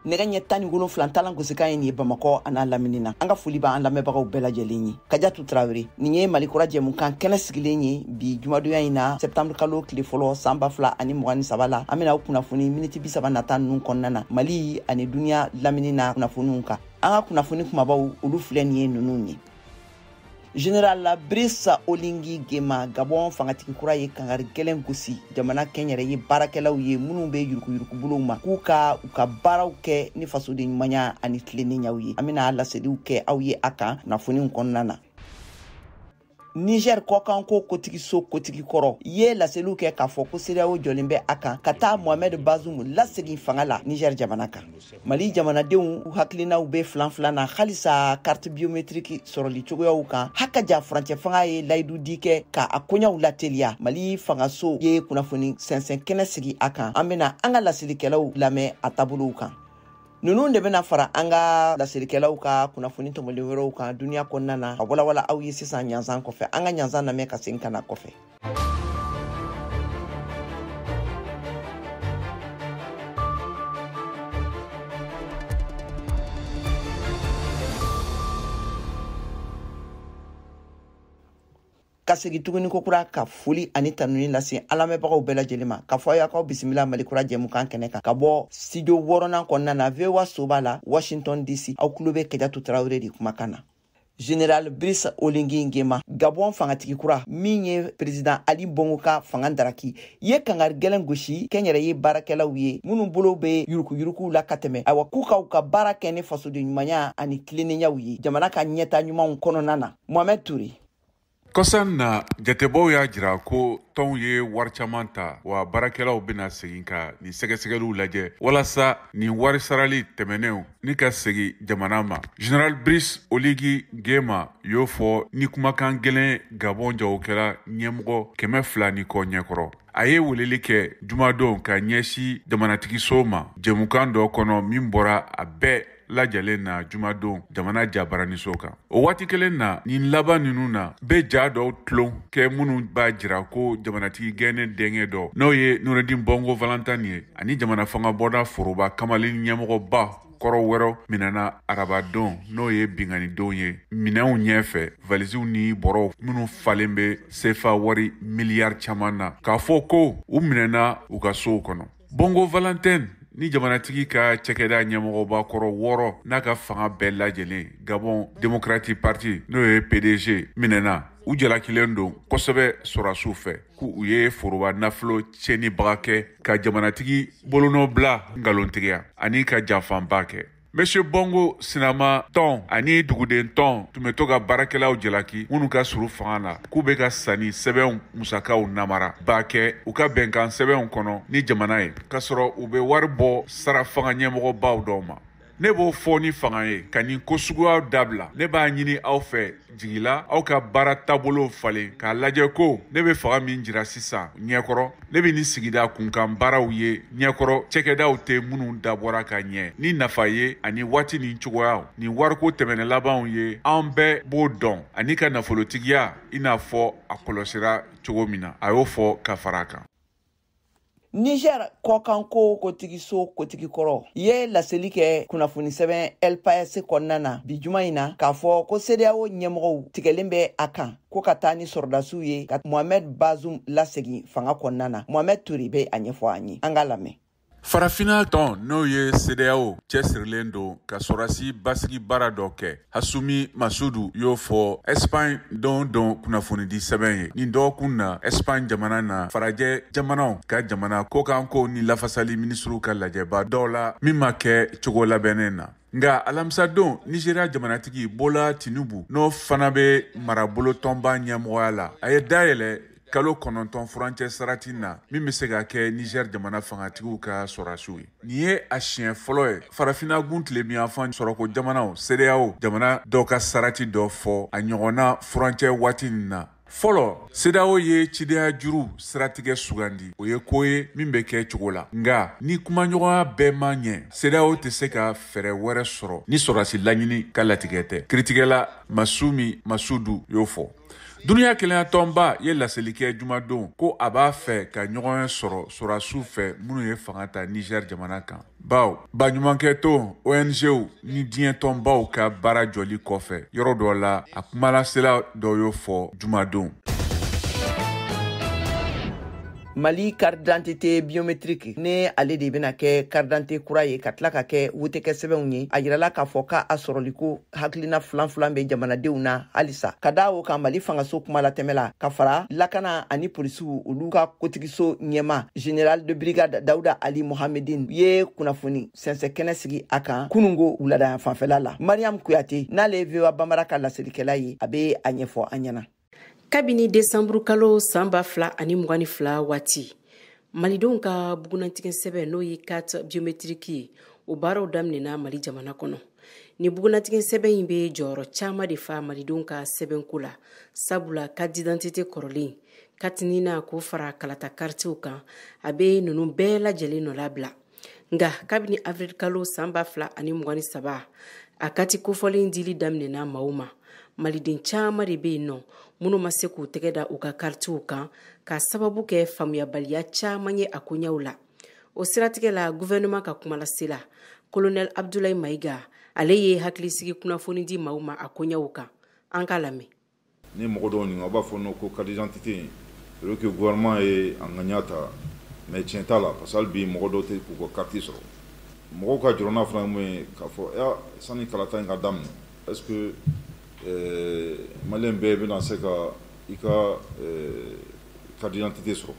Nɛgɛ ɲɛ 17 talan gosikan ye nin ye Bamakɔ a n'a lamini na. An ka foli b'an lamɛnbagaw bɛɛ lajɛlen ye. Kajatu Tarawele, nin ye Mali kura jɛmukan kɛnɛ sigilen ye bi jumadonya in na, septembre kalo tile fɔlɔ san 2023 la. An bɛna aw kunnafoni miniti 30 nata ninnu kɔnɔna na, Mali ani duniya lamini na kunnafoniw kan. An ka kunnafoni kumabaw olu filɛ nin ye ninnu ye. Général Brice Oligui Nguema, Gabon fangatigi kura ye kangari gɛlɛn gosi jamana kɛnyɛrɛye baarakɛlaw ye minnu bɛ yuruguyurugubolow ma, k'u ka u ka baaraw kɛ ni fasoden ɲumanya ani tilennenyaw ye. An bɛna laseliw kɛ aw ye a kan kunnafoniw kɔnɔna na. Niger kɔkanko kotigiso kotigi kɔrɔ ye laseliw kɛ k'a fɔ ko CEDEAO jɔlen bɛ a kan ka taa Mohamed Bazoum lasegin fanga la Niger jamana kan. Mali jamanadenw hakilinaw bɛ filan filan na halisa carte biométrique sɔrɔli cogoyaw kan. Hakaja furancɛ fanga ye layidu di kɛ ka a koɲaw lateliya. Mali fangaso ye kunnafoni sɛnsɛn kɛnɛ sigi a kan. An bɛna an ka laselikɛlaw lamɛn a taabolow kan. Ninnu de bɛna fara an ka laselikɛlaw ka kunnafoni tɔmɔlen wɛrɛw kan duniya kɔnɔna na, ka walawala aw ye sisan ɲanzan kɔfɛ. An ka ɲanzan lamɛn ka segin ka na kɔfɛ. Ka segin tuguni kokura ka foli ani tanuni lase an lamɛnbagaw bɛɛ lajɛlen ma, k'a fɔ aw y'aw bisimila Mali kura jɛmukan kɛnɛ kan ka bɔ studio wɔɔrɔnan kɔnɔna na, VOA soba la, Washington DC. Aw tulo bɛ Kajatu Tarawele de kumakan na. Général Brice Oligui Nguema, Gabon fangatigi kura min ye président Ali Bongo ka fanga daraki, ye kangari gɛlɛn gosi kɛnyɛrɛye baarakɛlaw ye minnu bolo bɛ yuruguyuruguw la ka tɛmɛ. Ayiwa, k'u k'aw ka baara kɛ ni fasoden ɲumanya ani tilennenyaw ye jamana ka ɲɛta ɲumanw kɔnɔna na. Mohamed Touré. Kɔsan na jatebɔw y'a jira ko tɔnw ye wari caman ta, wa baarakɛlaw bɛna segin ka nin sɛgɛsɛgɛliw lajɛ walasa nin wari sarali tɛmɛnenw ni ka segin jamana ma. Général Brice Oligui Nguema y'o fɔ ni kumakan gɛlɛn Gabon jagokɛla ɲɛmɔgɔ 200 ni kɔ ɲɛkɔrɔ. A ye weleli kɛ jumadon ka ɲɛsin jamanatigiso ma jɛmukan dɔ kɔnɔ min bɔra a bɛɛ lajɛlen na jumadon jamana jabaraniso kan. O waati kelen na, nin laban ninnu na bɛ ja dɔw tulon kɛ minnu b'a jira ko jamanatigi gɛnnen denkɛ dɔ, n'o ye Nureddin Bongo Valentin ye, ani jamana fanga bɔda foroba kamalen ɲɛmɔgɔba kɔrɔ wɛrɛw minɛna arabadon, n'o ye binkannidenw ye, minɛnw ɲɛfɛ, valisiw ni bɔrɔw minnu falen bɛ sefa wari miliyari caman na, k'a fɔ ko u minɛna u ka sow kɔnɔ. Bongo Valentin ni jamanatigi ka cakɛda ɲɛmɔgɔba kɔrɔ wɔɔrɔ n'a ka fanga bɛɛ lajɛlen Gabon Democratic Party, n'o ye PDG, minɛna. U jalakilen don kosɛbɛ sɔrɔdasiw fɛ k'u ye foroba nafolo tiɲɛnibaga kɛ, ka jamanatigi bolonɔbila nkalontigiya ani ka janfanba kɛ. Monsieur Bongo sinama tɔn ani duguden tɔn tun bɛ to ka baarakɛlaw jalaki minnu ka surun fanga la, k'u bɛ ka sanni sɛbɛnw musakaw namara ba kɛ u ka bɛnkan sɛbɛnw kɔnɔ ni jamana ye, k'a sɔrɔ u bɛ wari bɔ sara fanga ɲɛmɔgɔbaw dɔw ma. Ne b'o fɔ ni fanga ye ka nin ko suguyaw dabila. Ne b'a ɲini aw fɛ jigila aw ka baara taabolow falen k'a lajɛ ko ne bɛ fanga min jira sisan ɲɛkɔrɔ, ne bɛ nin sigida kunkan baaraw ye ɲɛkɔrɔ, cɛkɛdaw tɛ minnu dabɔra ka ɲɛ ni nafa ye ani waati ni cogoyaw ni wariko tɛmɛnen labanw ye, an bɛɛ b'o dɔn, ani ka nafolotigiya i n'a fɔ a kɔlɔsira cogo min na, a y'o fɔ ka fara a kan. Niger kɔkanko kotigiso kotigi kɔrɔ ye laseli kɛ kunnafoni sɛbɛn El País kɔnɔna na bi juma in na, k'a fɔ ko CEDEAO ɲɛmɔgɔw tigɛlen bɛ a kan ko ka taa ni sɔrɔdasiw ye ka Mohamed Bazoum lasegin fanga kɔnɔna na. Mohamed Touré bɛ a ɲɛfɔ an ye, an k'a lamɛn. Farafinna tɔn, n'o ye CEDEAO, cɛsirilen don ka sɔrɔdasi basigi baara dɔ kɛ. Hasumi Masudu y'o fɔ Espagne don don kunnafonidi sɛbɛn ye nin dɔgɔkun na Espagne jamana na, farajɛ jamanaw ka jamana kɔkanko ni lafasali minisiriw ka lajɛba dɔw la min ma kɛ cogo labɛnnen na. Nka alamisadon, Nigeria jamanatigi Bola Tinubu, n'o fana bɛ marabolo tɔnba ɲɛmɔgɔya la, a ye dayɛlɛ kalo 9 furancɛ sarati na min bɛ se ka kɛ Niger jamana fangatigiw ka sɔrɔdasiw ye. Nin ye a siɲɛ fɔlɔ ye farafinna gun tilebinyanfan sɔrɔko jamanaw CEDEAO jamana dɔ ka sarati dɔ fɔ a ɲɔgɔnna furancɛ waati nin na. Fɔlɔ, CEDEAO ye cidenya juru siratigɛ sugandi, o ye ko ye min bɛ kɛ cogo la. Nka ni kumaɲɔgɔnya bɛɛ ma ɲɛ, CEDEAO tɛ se ka fɛɛrɛ wɛrɛ sɔrɔ ni sɔrɔdasi laɲini ka latigɛ tɛ, kiritigɛla Masumi Masudu y'o fɔ. Duniya kelenya tɔnba ye laseli kɛ jumadon ko a b'a fɛ ka ɲɔgɔn sɔrɔ sɔrɔdasiw fɛ minnu ye fanga ta Niger jamana kan. Bawo baɲumankɛtɔn ONGw ni diɲɛ tɔnbaw ka baara jɔli kɔfɛ yɔrɔ dɔ la, a kumalasela dɔ y'o fɔ jumadon. Mali carte d'identité biométrique ne ale de bɛna kɛ carte d'identité kura ye ka tila ka kɛ wotekɛ sɛbɛnw ye. A yirala k'a fɔ k'a sɔrɔliko hakilina filan filan bɛ jamanadenw na halisa. Ka da o kan, Mali fangaso kuma latɛmɛ la ka fara lakana ani polisiw olu ka kotigiso ɲɛma, général de brigade Dawuda Ali Mohamedine, ye kunnafoni sɛnsɛn kɛnɛ sigi a kan kunungo wulada fanfɛla la. Mariam Kuyate, n'ale ye VOA Bambara ka laselikɛla ye, a bɛ a ɲɛfɔ an ɲɛna. Kabini desanburu kalo san 2022 waati, malidenw ka bugunnatigɛ sɛbɛn, n'o ye carte biométrique ye, o baaraw daminɛna Mali jamana kɔnɔ. Ni bugunnatigɛ sɛbɛn in bɛ jɔyɔrɔ caman de fa malidenw ka sɛbɛnko la, sabula carte d'identité kɔrɔlen, carte NINA, k'o fara kalata karitiw kan, a bɛ ninnu bɛɛ lajɛlen nɔ labila. Nka kabini avril kalo san 2023, a kati kofɔlen dili daminɛna maaw ma, maliden caman de bɛ yen nɔ minnu ma se k'u tɛgɛ da u ka karitiw kan, k'a sababu kɛ faamuyabaliya caman ye a koɲɛw la. O siratigɛ la, gouvernement ka kumalasela, colonel Abdoulaye Maïga, ale ye hakilisigi kunnafoni di maaw ma a koɲɛw kan. An k'a lamɛn. Ni mɔgɔ dɔw ɲininka, a b'a fɔ ko carte d'identité c'est que gouvernement ye a ŋaniya ta, mais tiɲɛ t'a la, parce que hali bi mɔgɔ dɔw tɛ k'u ka carte sɔrɔ. Mɔgɔw ka jɔrɔna fana ye mun ye, k'a fɔ sani kalata in ka daminɛ, est ce que malien bɛɛ bɛna se ka i ka carte d'identité sɔrɔ?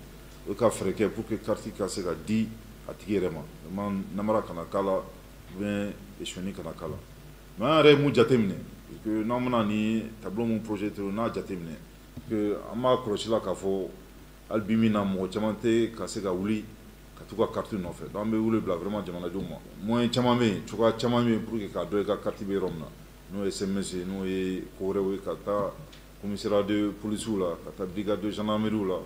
O ka fɛɛrɛ kɛ pour que carte ka se ka di a tigi yɛrɛ ma, vraiment namara kana k'a la ou bien sonyani kana k'a la. Mais an yɛrɛ ye mun jateminɛ, que n'an bɛna ni tableau mun projeté, n'a jateminɛ que an b'a kɔlɔsi la k'a fɔ hali bi min na, mɔgɔ caman tɛ ka se ka wuli ka t'u ka carte nɔfɛ. Donc an bɛ wele bila vraiment jamanadenw ma. Moyen caman bɛ yen, cogoya caman bɛ yen pour que k'a dɔn i ka carte bɛ yɔrɔ min na, n'o ye SMS ye, n'o ye ko wɛrɛw ye, ka taa commissariat de police la, ka taa brigade de gendarmerie la,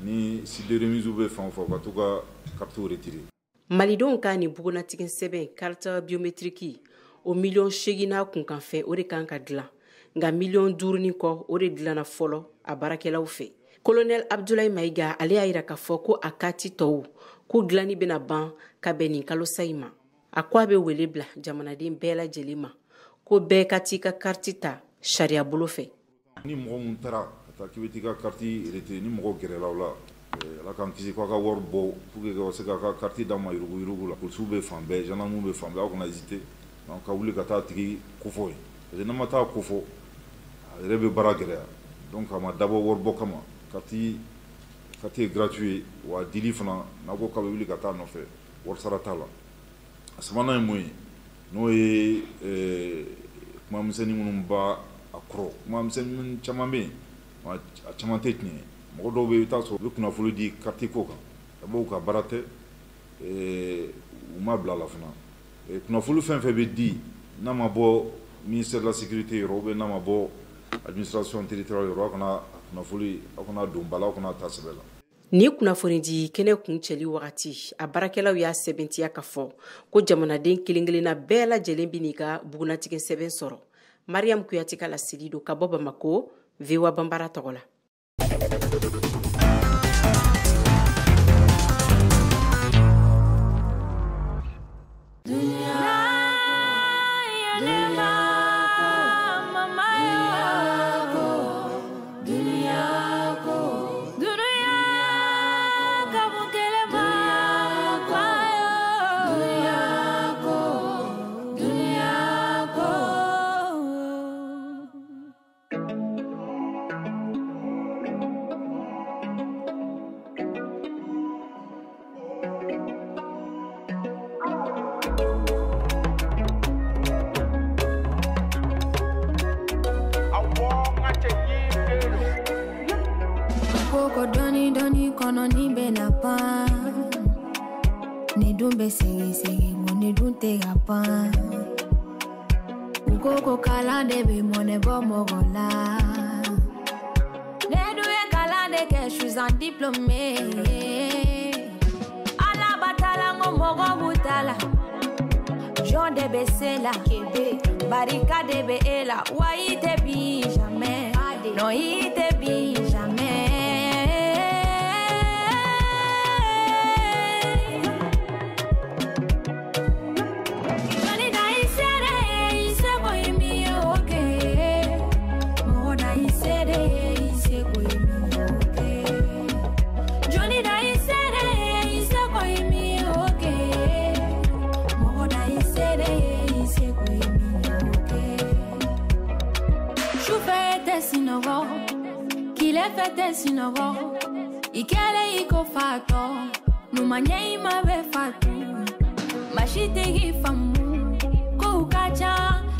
ani site de remise bɛ fan o fan, ka t'u ka carte retirer. Malidenw ka nin bugunnatigɛ sɛbɛn carte biométrique, o miliyɔn 8 n'a kunkanfɛn, o de kan ka dilan, nka miliyɔn 5 ni kɔ, o de dilanna fɔlɔ a baarakɛlaw fɛ. Colonel Abdoulaye Maïga, ale y'a yira k'a fɔ ko a kati tɔw ko dilanni bɛna ban ka bɛn nin kalosa in ma. A ko a bɛ wele bila jamanaden bɛɛ lajɛlen ma ko bɛɛ ka t'i ka kariti ta sariya bolo fɛ. Ni mɔgɔ mun taara ka taa k'i bɛ t'i ka kariti retirer, ni mɔgɔ gɛrɛla o la, Ala k'an kisi, k'a ka wari bɔ pour que ka se k'a ka kariti d'a ma yurugu yurugu la, polisiw bɛ fan bɛɛ, gendarmew bɛ fan bɛɛ, aw kana hésiter ka wuli ka taa tigi kofɔ yen, parce que n'a ma taa kofɔ, a yɛrɛ bɛ baara gɛlɛya. Donc a ma dabɔ wari bɔ kama. Carte ye gratuit ye, wa dili fana, n'a ko k'a bɛ wuli ka taa nɔfɛ, wari sara t'a la. A sabanan ye mun ye, n'o ye kuma misɛnnin minnu b'a a kɔrɔ, kuma misɛnnin caman bɛ yen, a caman tɛ tiɲɛ ye. Mɔgɔ dɔw bɛ yen, i bɛ taa sɔrɔ u bɛ kunnafoni di carte ko kan, d'abord u ka baara tɛ, u ma bila a la fana. Kunnafoni fɛn fɛn bɛ di, n'a ma bɔ ministère de la sécurité yɔrɔ ou bien n'a ma bɔ administration territoriale yɔrɔ, aw kana kunnafoni, aw kana don ba la, aw kana ta sɛbɛ la. Ni kunnafoni di kɛnɛ kuncɛli wagati, a baarakɛlaw y'a sɛbɛntiya k'a fɔ ko jamanaden kelen kelenna bɛɛ lajɛlen bɛ n'i ka bugunnatigɛ sɛbɛn sɔrɔ. Mariam Kuyate ka laseli don ka bɔ Bamako, VOA Bambara tɔgɔ la. Ni dun bɛ segin segin, ko ni dun tɛ ka pan. U ko ko kalan de bɛ mɔnɛ bɔ mɔgɔ la. Ne dun ye kalan de kɛ, je suis un diplômé. Ala b'a la, n ko mɔgɔ b'u ta la. Jɔn de bɛ se la, barika de bɛ e la, wa i tɛ bi jamais. Non, i Sufɛ tɛ sinɔgɔ, tilefɛ tɛ sinɔgɔ, i kɛlen i ko fatɔ, numan ɲɛ i ma bɛ fatu. Maa si tɛ k'i faamu, kow ka ca,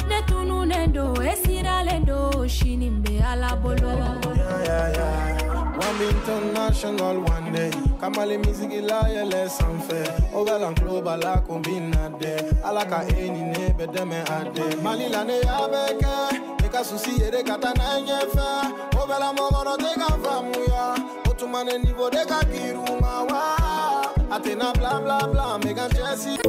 ne tununnen don, e siralen don, sini bɛ Ala bolo. Yeah, yeah, yeah. One international one day. Kamale music la yɛlɛ sanfɛ. O bɛ lan kulo b'a la kombina dɛ. Ala ka e ni ne bɛ dɛmɛ a dɛ. Mali la ne y'a bɛɛ kɛ. Ne ka souci ye de ka taa n'a ye ɲɛfɛ. O bɛ la mɔgɔ dɔ tɛ ka faamuya. O tuma ne niveau de ka girin u ma wa. A tɛna bla bla bla n bɛ ka cɛsiri.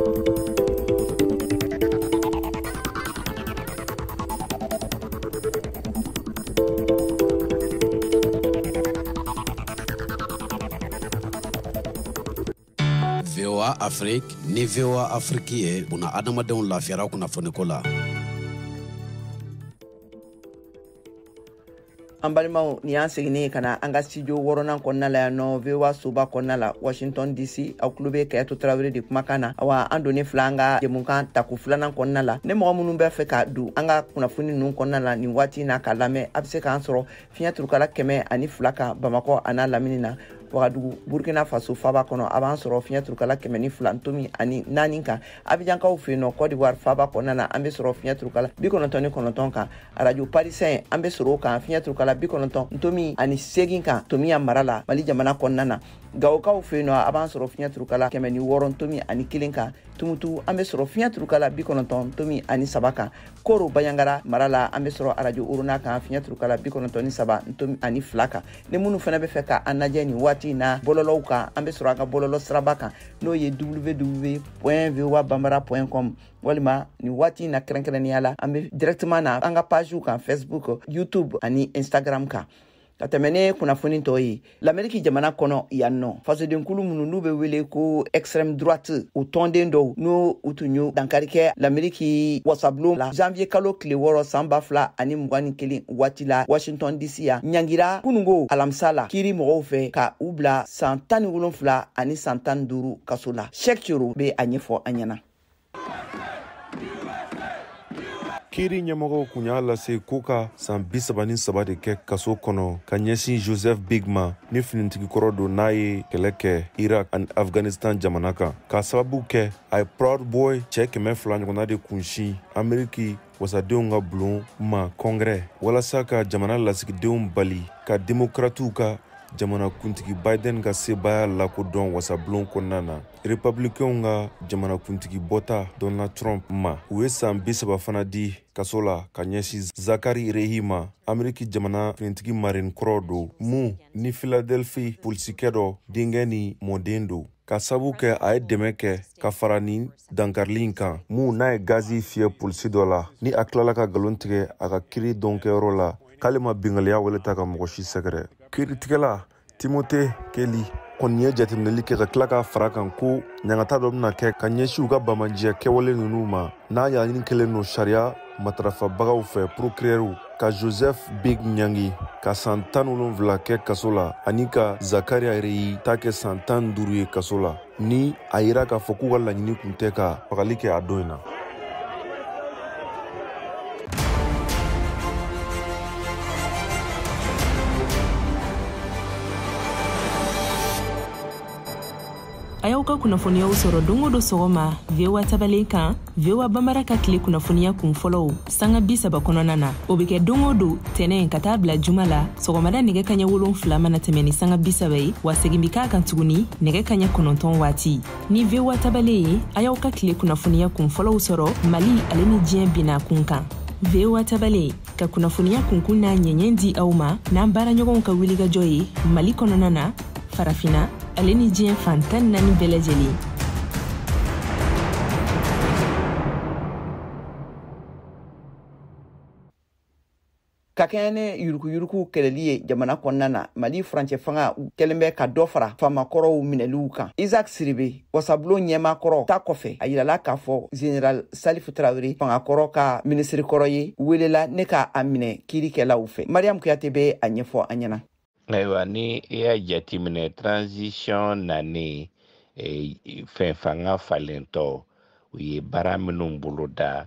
VOA Afrique ni VOA Afrique ye buna adamadenw lafiyara kunnafoniko la. An balimaw, nin y'an seginnen ka na an ka studio wɔɔrɔnan kɔnɔna la yan nɔ, VOA soba kɔnɔna la, Washington DC. Aw tulo bɛ Kayatu Tarawele de kumakan na. Awa, an donnen fila an ka jɛmukan tako filanan kɔnɔna la. Ne mɔgɔ minnu bɛ fɛ ka don an ka kunnafoni ninnu kɔnɔna la nin waati in na k'a lamɛn, a bɛ se k'an sɔrɔ fiɲɛ turukala 102 kan Bamakɔ a n'a lamini na. Wagadugu, Burkina Faso faba kɔnɔ, a b'an sɔrɔ fiɲɛ turukala 102.4 kan. Abijankaw fɛ yen nɔ, Côte d'Ivoire faba kɔnɔna na, an bɛ sɔrɔ fiɲɛ turukala 99 kan. Radio Parisien, an bɛ sɔrɔ o kan fiɲɛ turukala 90.8 kan, Tomiya mara la, Mali jamana kɔnɔna na. Gawokaw fɛ yen nɔ, a b'an sɔrɔ fiɲɛ turukala 106.1 kan. Tumutu, an bɛ sɔrɔ fiɲɛ turukala 90.3 kan. Koro Bayangara mara la, an bɛ sɔrɔ Radio Orona kan fiɲɛ turukala 93.2 kan. Ni minnu fana bɛ fɛ ka an lajɛ nin waati in na bɔlɔlɔw kan, an bɛ sɔrɔ an ka bɔlɔlɔ siraba kan, n'o ye www.voabambara.com, walima nin waati in na kɛrɛnkɛrɛnnenya la, an bɛ directement na an ka pagew kan, Facebook, YouTube ani Instagram kan. Ka tɛmɛ ne kunnafoni tɔ ye, Lameriki jamana kɔnɔ yan nɔ, fasodenkulu minnu n'u bɛ wele ko extrême droite, u tɔnden dɔw n'o u tun y'o dankari kɛ Lameriki wasabulon la janvier kalo tile 6 san 2021 waati la Washington DC yan, ɲangira kunungo alamisa la kiiri mɔgɔw fɛ ka u bila san 17 ani san 15 kaso la. Cheikh Thioro bɛ a ɲɛfɔ an ɲɛna. Kiiri ɲɛmɔgɔw kun y'a lase ko ka san 33 de kɛ kaso kɔnɔ ka ɲɛsin Joseph Big ma, ni finitigikɔrɔ don n'a ye kɛlɛ kɛ Irak ani Afghanistan jamana kan, k'a sababu kɛ a ye Proud Boy cɛ 200 ɲɔgɔnna de kunsin Ameriki wasadenw ka bulon ma Congrès, walasa ka jamana lasigidenw bali ka demokratiw ka jamanakuntigi Biden ka sebaaya lakodɔn wasabulon kɔnɔna na. Republicainw ka jamanakuntigi bɔta Donald Trump ma, u ye san 30 fana di kaso la ka ɲɛsin Zakari Rehi ma, Ameriki jamana finitigi marine kɔrɔ don mun ni Philadelphie polisikɛ dɔ denkɛ ni mɔden don, ka sabu kɛ a ye dɛmɛ kɛ ka fara nin dankarili in kan, mun n'a ye gazi fiyɛ polisi dɔ la ni a tilala ka nkalon tigɛ a ka kiiri dɔnkɛyɔrɔ la k'ale ma bingaliya wale ta ka mɔgɔ si sɛgɛrɛ. Kiiritigɛla Timothée Kelly kɔni ye jateminɛli kɛ ka tila k'a fara kan ko ɲangata dɔ bɛna kɛ ka ɲɛsin u ka bamanjiya kɛwale ninnu ma, n'a laɲini kɛlen don sariya matarafabagaw fɛ, procureur, ka Joseph Big ɲangi ka san 17 kɛ kaso la ani ka Zakaria Reyi ta kɛ san 15 ye kaso la, ni a yira k'a fɔ k'u ka laɲini kun tɛ ka fagali kɛ a don in na. A y'aw ka kunnafoniyaw sɔrɔ don o don sɔgɔma VOA tabalen kan, VOA Bambara ka tile kunnafoniya kun fɔlɔw sanga 30 kɔnɔna na. O bɛ kɛ don o don tɛnɛ ka taa bila juma la sɔgɔmada nɛgɛ kaɲɛ 7 mana tɛmɛ ni sanga 30 ye, wa segin bɛ k'a kan tuguni nɛgɛ kaɲɛ 9 waati. Ni VOA tabalen ye, a y'aw ka tile kunnafoniya kun fɔlɔw sɔrɔ Mali ale ni diɲɛ binna kun kan. VOA tabalen ka kunnafoniya kunkun n'a ɲɛɲɛ di aw ma n'an baaraɲɔgɔnw ka wulikajɔ ye Mali kɔnɔna na, Farafinna ale ni diɲɛ fan 14 bɛɛ lajɛlen. Ka kɛɲɛ ni yuruguyurugu kɛlɛli ye jamana kɔnɔna na, Mali furancɛ fanga kɛlen bɛ ka dɔ fara faamakɔrɔw minɛliw kan. Isaac Siribe, wasabulon ɲɛmaakɔrɔ ta kɔfɛ, a yirala k'a fɔ Général Salifu Tarawele, fangakɔrɔ ka minisirikɔrɔ ye, welela ne ka a minɛ kiirikɛlaw fɛ. Mariam Kuyate bɛ a ɲɛfɔ an ɲɛna. Ayiwa, ni i y'a jateminɛ, transition nanen, fɛn fanga falentɔ, u ye baara minnu boloda,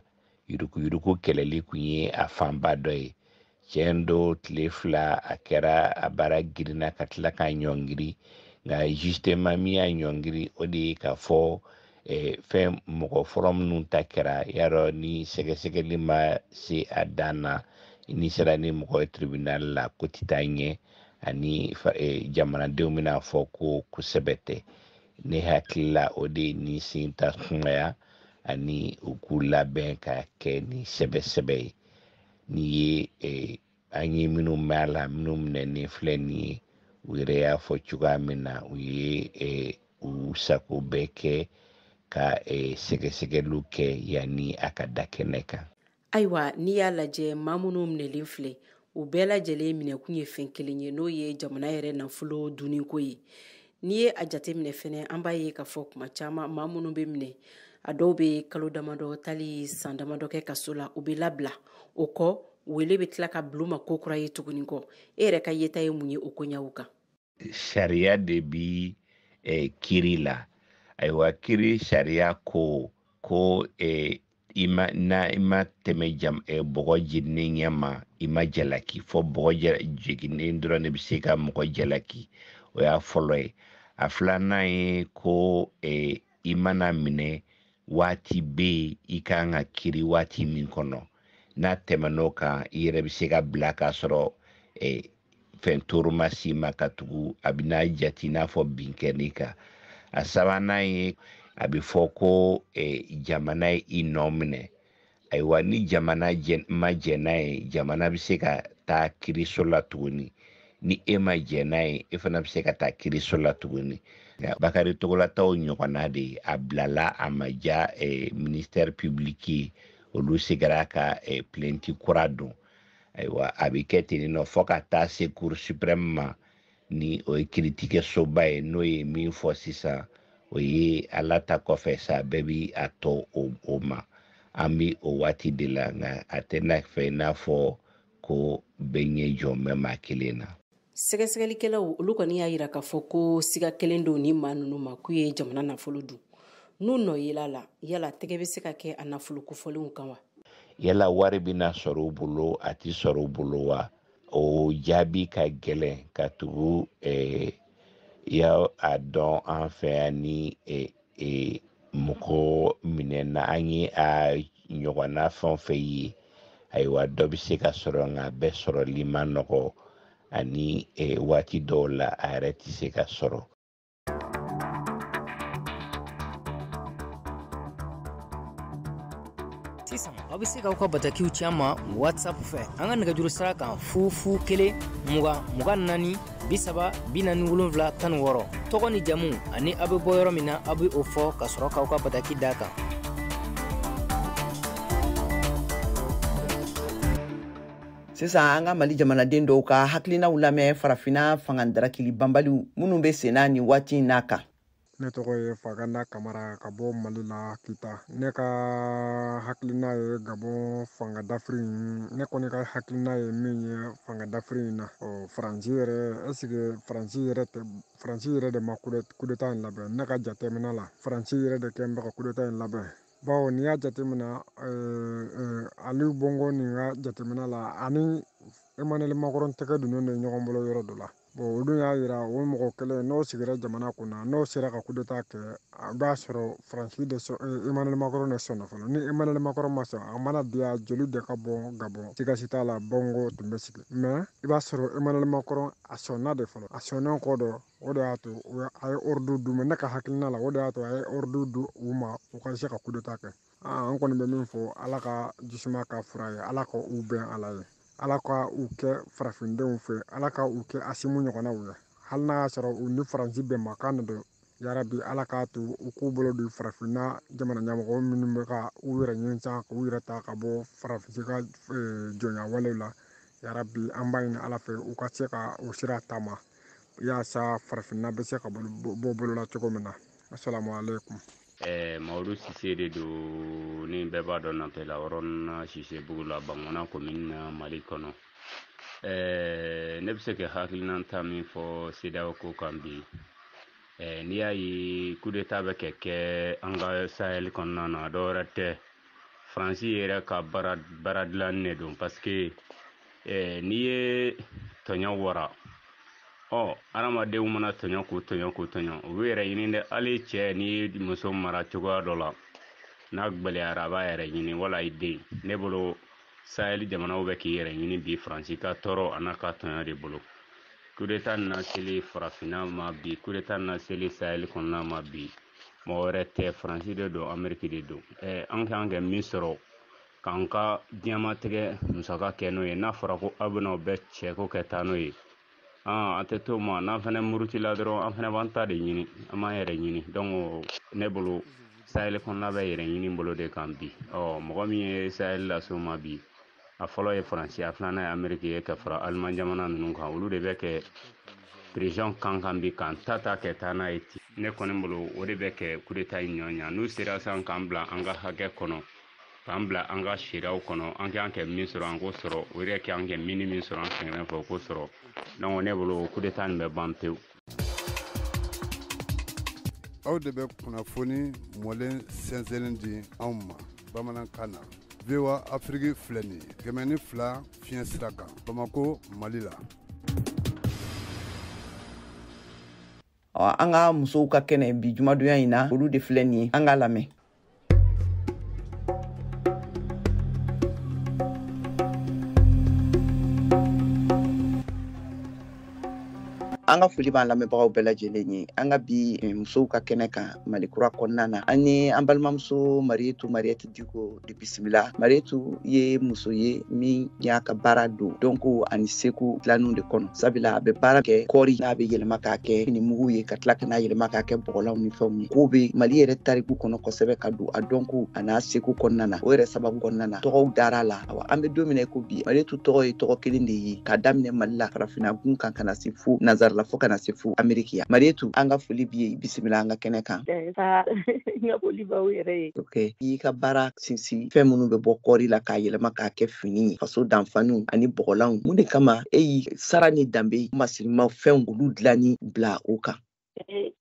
yuruguyurugu kɛlɛli kun ye a fanba dɔ ye. Tiɲɛ don, tile 2 a kɛra a baara girinna ka tila k'a ɲɔngiri, nka justement min y'a ɲɔngiri, o de ye k'a fɔ fɛn mɔgɔ fɔlɔ minnu ta kɛra yarɔ, ni sɛgɛsɛgɛli ma se a dan na, ni sera ni mɔgɔ ye tribunal la, ko tɛ taa ɲɛ, ani jamanadenw bɛna fɔ ko kosɛbɛ tɛ. Ne hakili la, o de ye ni sen ta sumaya ani u k'u labɛn ka kɛ ni sɛbɛ-sɛbɛ ye. N'i ye an ye minnu mɛn a la, minnu minɛnen filɛ nin ye, u yɛrɛ y'a fɔ cogoya min na, u ye u sago bɛɛ kɛ ka sɛgɛsɛgɛliw kɛ yanni a ka da kɛnɛ kan. Ayiwa, n'i y'a lajɛ, maa minnu minɛlen filɛ, u bɛɛ lajɛlen minɛkun ye fɛn kelen ye, n'o ye jamana yɛrɛ nafolo dunniko ye. N'i ye a jateminɛ fɛnɛ, an b'a ye k'a fɔ kuma caman maa minnu bɛ minɛ, a dɔw bɛ kalo damadɔ tali san damadɔ kɛ kaso la, u bɛ labila. O kɔ, wele bɛ tila ka bila u ma ko kura ye tuguni kɔ. E yɛrɛ ka yeta ye mun ye o koɲɛw kan? Sariya de bi kiri la. Ayiwa, kiri sariya ko ko i ma, na i ma tɛmɛ jam bɔgɔ jeninen ɲɛ ma, i ma jalaki. Fɔ bɔgɔ jiginnen dɔrɔn de bɛ se ka mɔgɔ jalaki. O y'a fɔlɔ ye. A filanan ye ko i mana minɛ, waati bɛ yen i kan ka kiri waati min kɔnɔ. N'a tɛmɛn'o kan, i yɛrɛ bɛ se ka bila k'a sɔrɔ fɛn tɔɔrɔ ma s'i ma, ka tugu a bɛna jate i n'a fɔ bin kɛr'i kan. A sabanan ye, a bɛ fɔ ko jamana ye i nɔ minɛ. Ayiwa, ni jamana ma jɛn n'a ye, jamana bɛ se ka taa kiiriso la tuguni. Ni e ma jɛn n'a ye, e fana bɛ se ka taa kiiriso la tuguni. Bakari Togola taw ɲɔgɔnna de ye, a bilala a ma diya ministère public ye, olu seginna ka plainte kura don. Ayiwa, a bɛ kɛ ten nɔ fo ka taa se cour suprême ma, ni o ye kiiritigɛsoba ye, n'o ye min fɔ sisan, o ye Ala ta kɔfɛ sa, bɛɛ bi a tɔ o ma. An bi o waati de la, nka a tɛna fɛ i n'a fɔ ko bɛɛ ɲɛ jɔ bɛ maa kelen na. Sɛgɛsɛgɛlikɛlaw olu kɔni y'a yira k'a fɔ ko siga kelen don ni maa ninnu ma k'u ye jamana nafolo dun. N'u nɔ yela la, yala tɛgɛ bɛ se ka kɛ a nafolo kofɔlenw kan wa? Yala wari bɛna sɔrɔ u bolo, a tɛ sɔrɔ u bolo wa? O jaabi ka gɛlɛn, ka tugu ya a dɔn an fɛ yan ni mɔgɔ minɛna, an ye a ɲɔgɔnna fɛn o fɛn ye, ayiwa, dɔ bɛ se ka sɔrɔ, nka a bɛɛ sɔrɔli man nɔgɔ, ani waati dɔw la a yɛrɛ tɛ se ka sɔrɔ. Sisan aw bɛ se k'aw ka batakiw ci an ma WhatsApp fɛ, an ka nɛgɛjuru sira kan 0 0 1 20 24 30 47 16. Tɔgɔ ni jamu ani aw bɛ bɔ yɔrɔ min na, aw bɛ o fɔ ka sɔrɔ k'aw ka bataki d'a kan. Sisan an ka Mali jamanaden dɔw ka hakilinaw lamɛn farafinna fanga darakili banbaliw minnu bɛ senna nin waati in n'a kan. Ne tɔgɔ ye Faganda Kamara ka bɔ Mali la, Kita. Ne ka hakilina ye Gabon fanga dafiri in, ne kɔni ka hakilina ye min ye fanga dafiri in na, ɔ Faransi yɛrɛ, est-ce que Faransi yɛrɛ tɛ, Faransi yɛrɛ de ma coup d'état in labɛn? Ne ka jateminɛ la, Faransi yɛrɛ de kɛn bɛ ka coup d'état in labɛn. Bawo n'i y'a jateminɛ, Aliou Bongo nin ka jateminɛ la, ani Emmanuel Macron tɛgɛ donnen don ɲɔgɔn bolo yɔrɔ dɔ la. Bon, olu y'a yira o mɔgɔ kelen n'o sigira jamana kunna, n'o sera ka coup d'état kɛ, a b'a sɔrɔ Faransi de sɔn, Emmanuel Macron de sɔnna fɔlɔ. Ni Emmanuel Macron ma sɔn, a mana diya joli de ka bɔ Gabon, siga si t'a la, Bongo tun bɛ sigi. Mais i b'a sɔrɔ Emmanuel Macron a sɔnna de fɔlɔ, a sɔnnen kɔ dɔ, o de y'a to a ye ordre d'u ma. Ne ka hakilina la, o de y'a to a ye ordre d'u ma u ka se ka coup d'état kɛ. An kɔni bɛ min fɔ, Ala ka jisuma ka fura ye, Ala ka u bɛn Ala ye, Ala ka u kɛ farafindenw fɛ, Ala ka u kɛ Asimu ɲɔgɔnnaw ye. Hali n'a y'a sɔrɔ u ni Faransi bɛnbakan de don, yarabi Ala k'a to u k'u bolo don farafinna jamana ɲɛmɔgɔ minnu bɛ ka u yɛrɛ ɲini san k'u yɛrɛ ta ka bɔ Faransi ka jɔnya walew la. Yarabi an b'a ɲini Ala fɛ u ka se ka o sira taama yaasa farafinna bɛ se ka bɔ bolo la cogo min na. Asalamu aleykum. Mamadu Sise de don, ni bɛɛ b'a dɔn Nantɛla yɔrɔnin na, Sisebugu la, Bangɔna commune na, Mali kɔnɔ. Ne bɛ se ka hakilina ta min fɔ CEDEAO ko kan bi, n'i y'a ye coup d'état bɛ ka kɛ an ka Sahel kɔnɔna na, dɔ wɛrɛ tɛ, Faransi yɛrɛ ka baara dilanni de don, parce que N'i ye tɔɲɔ wara, ɔ adamadenw mana tɔɲɔ k'u tɔɲɔ k'u tɔɲɔ, u b'u yɛrɛ ɲini dɛ. Hali cɛ, n'i ye muso mara cogoya dɔ la, n'a gwɛlɛyara, a b'a yɛrɛ ɲini, wala i den. Ne bolo, Sahel jamanaw bɛ k'i yɛrɛ ɲini bi Faransi ka tɔɔrɔ a n'a ka tɔɲɔ de bolo. Coup d'état nana seli farafinna ma bi, coup d'état nana seli Sahel kɔnɔna ma bi, mɔgɔ wɛrɛ tɛ, Faransi de don, Amérique de don. An kan kɛ min sɔrɔ k'an ka diɲɛmatigɛ musaka kɛ n'o ye, n'a fɔra ko aw bɛna o bɛɛ cɛ ko kɛ taa n'o ye, an tɛ t'o ma. N'an fɛnɛ murutila dɔrɔn, an fɛnɛ b'an ta de ɲini, an b'an yɛrɛ ɲini. Donc ne bolo, Sahel kɔnɔna bɛ yɛrɛ ɲini bolo de kan bi. Ɔ mɔgɔ min ye Sahel lase o ma bi, a fɔlɔ ye Faransi, a filanan ye Amérique ye, ka fara Aliman jamana ninnu kan. Olu de bɛ kɛ pression kan kan bi k'an ta ta kɛ taa n'a ye ten. Ne kɔni bolo, o de bɛ kɛ coup d'état in ɲɔ ɲa. N'u sera sisan k'an bila an ka hakɛ kɔnɔ, k'an bila an ka sariyaw kɔnɔ, an k'an kɛ min sɔrɔ, an k'o sɔrɔ, o yɛrɛ k'an kɛ min ni min sɔrɔ an fɛn fɛ, o k'o sɔrɔ. Donc ne bolo, coup d'état nin bɛ ban pewu. Aw de bɛ kunnafoni mɔlen sɛnsɛnnen di anw ma bamanankan na. VOA Afrique filɛ nin ye 102 fiɲɛ sira kan, Bamako, Mali la. An ka musow ka kɛnɛ bi jumadonya in na, olu de filɛ nin ye, an k'a lamɛn. An ka foli b'an lamɛnbagaw bɛɛ lajɛlen ye. An ka bi musow ka kɛnɛ kan Mali kura kɔnɔna na, an ye an balimamuso Marietu Mariette Diko de bisimila. Marietu ye muso ye min y'a ka baara don dɔnko ani seko dilanniw de kɔnɔ, sabula a bɛ baara kɛ kɔɔri, n'a bɛ yɛlɛma k'a kɛ fini mugu ye, ka tila ka n'a yɛlɛma k'a kɛ bɔgɔlanw ni fɛnw ye. Kow bɛ Mali yɛrɛ tariku kɔnɔ kosɛbɛ ka don a dɔnko a n'a seko kɔnɔna na. O yɛrɛ sababu kɔnɔna na, tɔgɔw dara a la. Awa, an bɛ don min na i ko bi, Marietu tɔgɔ ye tɔgɔ kelen de ye k'a daminɛ Mali la, farafinna gun kan, ka na se fo Nansara la, fo ka na se fo Ameriki yan. Marietu, an ka foli b'i ye, bisimila an ka kɛnɛ kan. N ka foli b'aw yɛrɛ ye. Ok, i y'i ka baara sinsin fɛn minnu bɛ bɔ kɔɔri la k'a yɛlɛma k'a kɛ fini ye, faso danfaniw ani bɔgɔlanw. Mun de kama e y'i sara ni danbe masirimaw fɛnw olu dilanni bila o kan?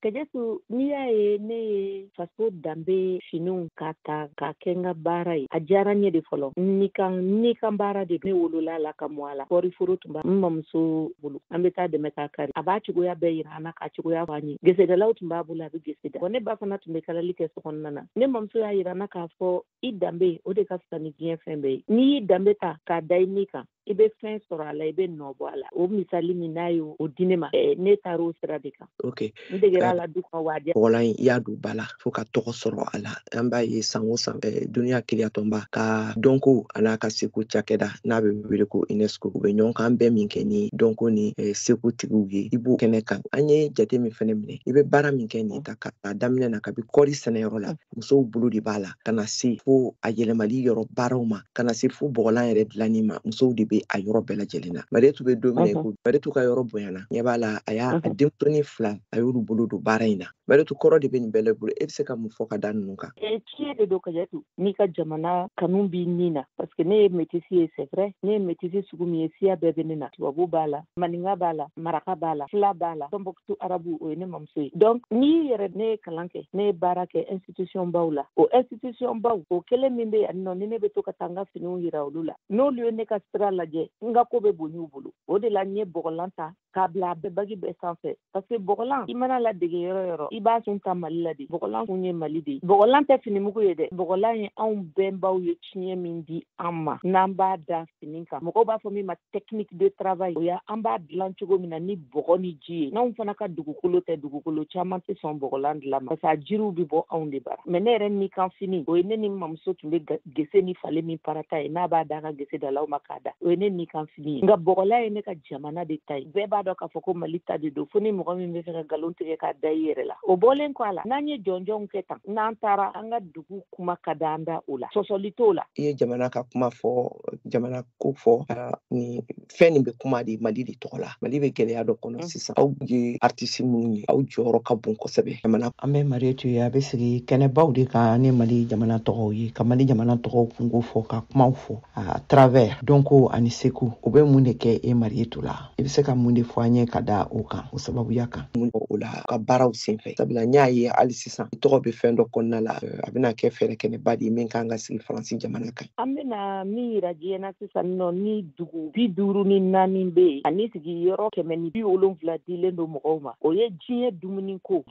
Kajatu, n'i y'a ye ne ye faso danbe finiw ka ta k'a kɛ n ka baara ye, a diyara n ye de fɔlɔ. Ni kan baara de, ne wolola la ka mɔ a la. Kɔɔri foro tun b'a n mamuso bolo, an bɛ taa dɛmɛ k'a kari, a b'a cogoya bɛɛ yira an na, k'a cogoya fɔ an ye. Gesedalaw tun b'a bolo, a bɛ gese da. Ne ba fana tun bɛ kalali kɛ so kɔnɔna na. Ne mamuso y'a yira n na k'a fɔ i danbe, o de ka fisa ni diɲɛ fɛn bɛɛ ye. N'i y'i danbe ta k'a da i ni kan, i bɛ fɛn sɔrɔ a la, i bɛ nɔ bɔ a la. O misali min n'a ye o di ne ma, ne taara o sira de kan. Ok. N degera a la du kɔnɔ, wa a diya. Bɔgɔlan in, i y'a don ba la fo ka tɔgɔ sɔrɔ a la. An b'a ye san o san, duniya keleyatɔnba ka dɔnko a n'a ka seko cakɛda n'a bɛ wele ko UNESCO, u bɛ ɲɔgɔn kan bɛɛ min kɛ ni dɔnko ni seko tigiw ye, i b'o kɛnɛ kan. An ye jate min fɛnɛ minɛ, i bɛ baara min kɛ nin ta k'a daminɛ na kabi kɔɔri sɛnɛyɔrɔ la, musow bolo de b'a la, ka na se fo a yɛlɛmali yɔrɔ baaraw ma, ka na se fo bɔgɔlan yɛrɛ dilanni ma, musow de bɛ a yɔrɔ bɛɛ lajɛlen na. Marietu bɛ don min na i ko Marietu ka yɔrɔ bonyana, ɲɛ b'a la, a y'a denmusonin fila, a y'olu bolo don baara in na. Marietu, kɔrɔ de bɛ nin bɛɛ bolo, e bɛ se ka mun fɔ ka da ninnu kan? Tiɲɛ de don Kajatu, n'i ka jamana kanu b'i ni na, parce que ne ye métisse ye, c'est vrai, ne ye métisse sugu min ye, siya bɛɛ bɛ ne na. Tubabu b'a la, maninka b'a la, maraka b'a la, fila b'a la, Tombouctou arabu, o ye ne mamuso ye. Donc n'i yɛrɛ, ne ye kalan kɛ, ne ye baara kɛ institution baw la, o institution baw o kelen min bɛ yan nɔ, ni ne bɛ to ka taa n ka finiw yira olu la, n'olu ye ne ka sira lajɛ, n ka ko bɛ bonya u bolo. O de la n ye bɔgɔlan ta k'a bila a bɛɛ bagi bɛɛ sanfɛ, parce que bɔgɔlan, i mana ladege yɔrɔ yɔrɔ, i b'a sun ta Mali la de. Bɔgɔlan kun ye Mali de ye. Bɔgɔlan tɛ finimugu ye dɛ, bɔgɔlan ye anw bɛnbaw ye tiɲɛ min di an ma, n'an b'a da fini kan. Mɔgɔw b'a fɔ min ma technique de travail, o ya an b'a dilan cogo min na ni bɔgɔ ni ji ye. N'anw fana ka dugukolo tɛ, dugukolo caman tɛ sɔn bɔgɔlan dilan ma, parce que a jiriw bɛ bɔ anw de bara. Mais ne yɛrɛ ni kan fini, o ye ne ni mamuso tun bɛ gese ni falen min parata ye, n'a b'a da a ka gese dalaw ma k'a da, o ye ne ni kan fini ye. Nka bɔgɔlan ye ne ka jamana de ta ye. Bɛɛ b'a dɔn k'a fɔ ko Mali ta de don, fo ni mɔgɔ min bɛ fɛ ka nkalon tigɛ k'a da i yɛrɛ la. O bɔlen kɔ a la, n'an ye jɔnjɔnw kɛ tan, n'an taara an ka dugu kuma ka d'an da o la, sɔsɔli t'o la. I ye jamana ka kuma fɔ, jamana ko fɔ, ni fɛn nin bɛ kuma de Mali de tɔgɔ la. Mali bɛ gɛlɛya dɔ kɔnɔ sisan. Aw ye artiste minnu ye, aw jɔyɔrɔ ka bon kosɛbɛ jamana. An bɛ Marietu ye, a bɛ sigi kɛnɛbaw de kan ni Mali jamana tɔgɔw ye, ka Mali jamana tɔgɔw kungo fɔ, ka kumaw fɔ à travers dɔnko ani ani seko, o bɛ mun de kɛ e Marietou la? I bɛ se ka mun de fɔ an ye ka da o kan, o sababuya kan? Mun o la ka baaraw senfɛ, sabula n y'a ye hali sisan i tɔgɔ bɛ fɛn dɔ kɔnɔna la, a bɛna kɛ fɛɛrɛ kɛnɛba de ye min kan ka sigi Faransi jamana kan. An bɛna min yira diɲɛ na sisan nɔ, ni dugu 54 bɛ yen ani sigiyɔrɔ 170 dilen don mɔgɔw ma, o ye diɲɛ dumuniko.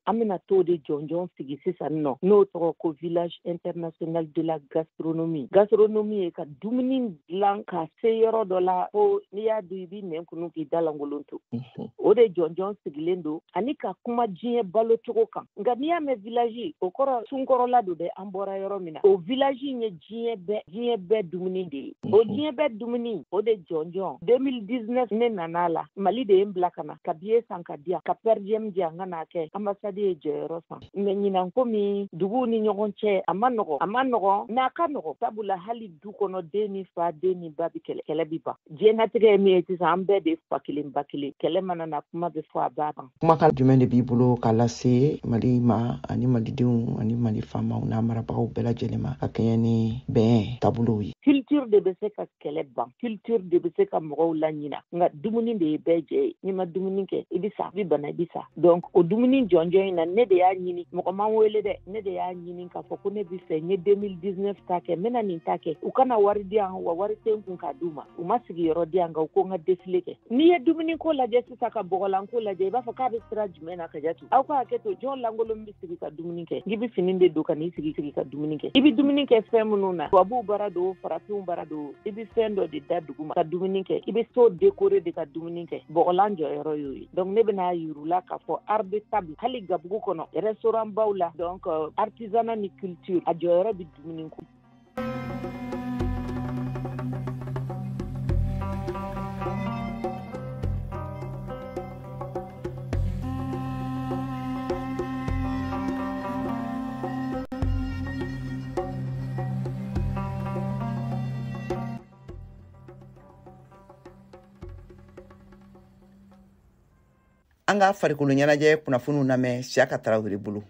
An bɛna t'o de jɔnjɔn sigi sisan nɔ, n'o tɔgɔ ko village international de la gastronomie. Gastronomie ye ka dumuni dilan ka se yɔrɔ dɔ la ko n'i y'a dun i b'i nɛn kunu k'i da lankolon to. O de jɔnjɔn sigilen don, ani ka kuma diɲɛ balo cogo kan. Nka n'i y'a mɛn village, o kɔrɔ sunkɔrɔla don dɛ, an bɔra yɔrɔ min na. O village in ye diɲɛ bɛɛ dumuni de ye. O diɲɛ bɛɛ dumuni, o de jɔnjɔn 2019 ne nana la, Mali de ye n bila ka na, ka billet san ka di yan, ka per diem di yan, n ka n'a kɛ ambassade ye jɔyɔrɔ san. Mɛ ɲinan komi duguw ni ɲɔgɔn cɛ a ma nɔgɔn, n'a ka nɔgɔn, sabula hali du kɔnɔ den ni fa, den ni ba bi kɛlɛ bi ban. Diɲɛnatigɛ ye min ye sisan, an bɛɛ de fa kelen ba kelen, kɛlɛ mana na kuma bɛ fɔ a b'a ban. Kumakan jumɛn de b'i bolo k'a lase Mali ma ani malidenw ani Mali faamaw n'a marabagaw bɛɛ lajɛlen ma ka kɛɲɛ ni bɛn taabolow ye? Culture de bɛ se ka kɛlɛ ban, culture de bɛ se ka mɔgɔw laɲina, nka dumuni de ye bɛɛ jɛ ye. N'i ma dumuni kɛ, i bɛ sa, i bɛ bana, i bɛ sa. Donc o dumuni jɔnjɔn in na, ne de y'a ɲini, mɔgɔ m'an wele dɛ, ne de y'a ɲini k'a fɔ ko ne bɛ fɛ n ye 2019 ta kɛ, n bɛna nin ta kɛ. U kana wari di yan, wa wari tɛ n kun k'a d'u ma. U ma sigiyɔrɔ di yan, nka u ko n ka défilé kɛ. N'i ye dumuniko lajɛ sisan, ka bɔgɔlanko lajɛ, i b'a fɔ k'a bɛ sira jumɛn na ka jatu? Aw ka hakɛ to, jɔn lankolon bɛ sigi ka dumuni kɛ? N'i bɛ fini de don ka n'i sigi ka dumuni kɛ. I bɛ dumuni kɛ fɛn minnu na, tubabuw baara don, farafinw baara don, i bɛ fɛn dɔ de da dugu ma ka dumuni kɛ, i bɛ so décorer de ka dumuni kɛ. Bɔgɔlan jɔyɔrɔ y'o ye. Donc ne bɛna yir'u la k'a fɔ art de table, hali gabugu kɔnɔ, restaurant baw la, donc artisanat ni culture, a jɔyɔrɔ bɛ dumuni ko. An ka farikolo ɲɛnajɛ kunnafoniw lamɛn Siyaka Tarawele bolo.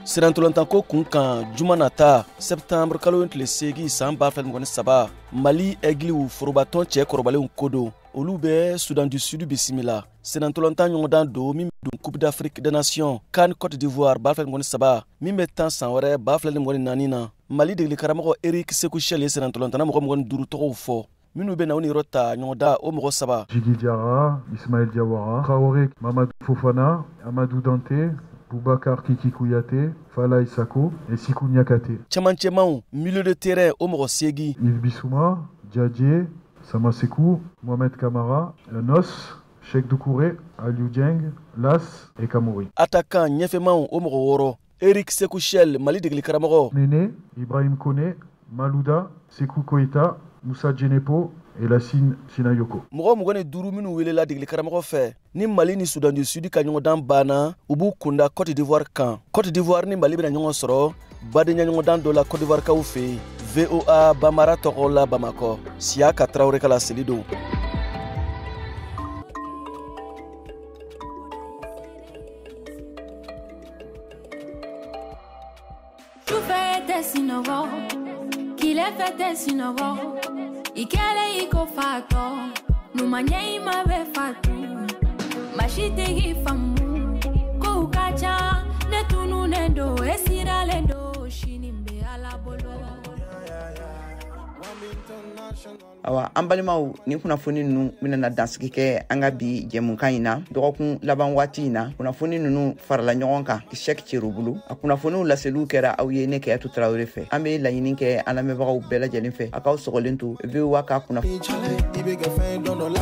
Sirantɔlantanko kun kan, juma nata septembre kalo tile 8 san 2023, Mali Aigles forobatɔn cɛ kɔrɔbalenw ko don, olu bɛ Soudan du Sud bisimila. Sirantɔlantan ɲɔgɔndan don min bɛ don Coupe d'Afrique des Nations CAN Côte d'Ivoire 2023 min bɛ tan san wɛrɛ 2024 na. Mali degeli karamɔgɔ Eric Sekou Chelle ye sirantɔlantanna mɔgɔ 25 tɔgɔw fɔ minnu bɛ na u niyɔrɔ ta ɲɔgɔnda o mɔgɔ 3. Djigui Diarra, Ismaël Diawara, Traoré, Mamadou Fofana, Amadou Dante, Boubacar Kiki Kouyaté, Falaye Sako et Sikou Niakaté. Cɛmancɛmaw, milieu de terrain, o mɔgɔ 8. Yves Bissouma, Diadie, Samasekou, Mohamed Kamara, Nos, Cheikh Doucouré, Aliou Dieng, Las et Kamouri. Attaquant, ɲɛfɛmaw, o mɔgɔ 6. Eric Sekou Chelle, Mali degeli karamɔgɔ. Néné, Ibrahim Kone, Malouda, Sekou Koïta, Moussa Djenepo et Lassine Sinayoko. Mɔgɔ 25 minnu welela degeli karamɔgɔ fɛ, ni Mali ni Soudan du Sud ka ɲɔgɔndan banna, u b'u kunda Côte d'Ivoire kan. Côte d'Ivoire ni Mali bɛna ɲɔgɔn sɔrɔ badenya ɲɔgɔndan dɔ la Côte d'Ivoire kaw fɛ yen. VOA Bamara tɔgɔ la Bamakɔ, Siyaka Tarawele ka laseli don. Sufɛ tɛ sunɔgɔ, tile fɛ tɛ sunɔgɔ, i kɛlen i ko fatɔ, numan ɲɛ i ma bɛ fatu, maa si tɛ k'i faamu, kow ka ca, ne tununnen don, e siralen don, sini bɛ Ala bolo. Awa, an balimaw, nin kunnafoni nunu bɛna dansigi kɛ an ka bi jɛmukan in na. Dɔgɔkun laban waati in na, kunnafoni nunu farala ɲɔgɔn kan Sɛk Cero bolo. A kunnafoniw laseliw kɛra aw ye ne Kɛyatu Tarawele fɛ. An bɛ laɲini kɛ an lamɛnbagaw bɛɛ lajɛlen fɛ, a k'aw sɔgɔlen to VOA ka kunnafoni. I bɛ kɛ fɛn dɔn dɔ la.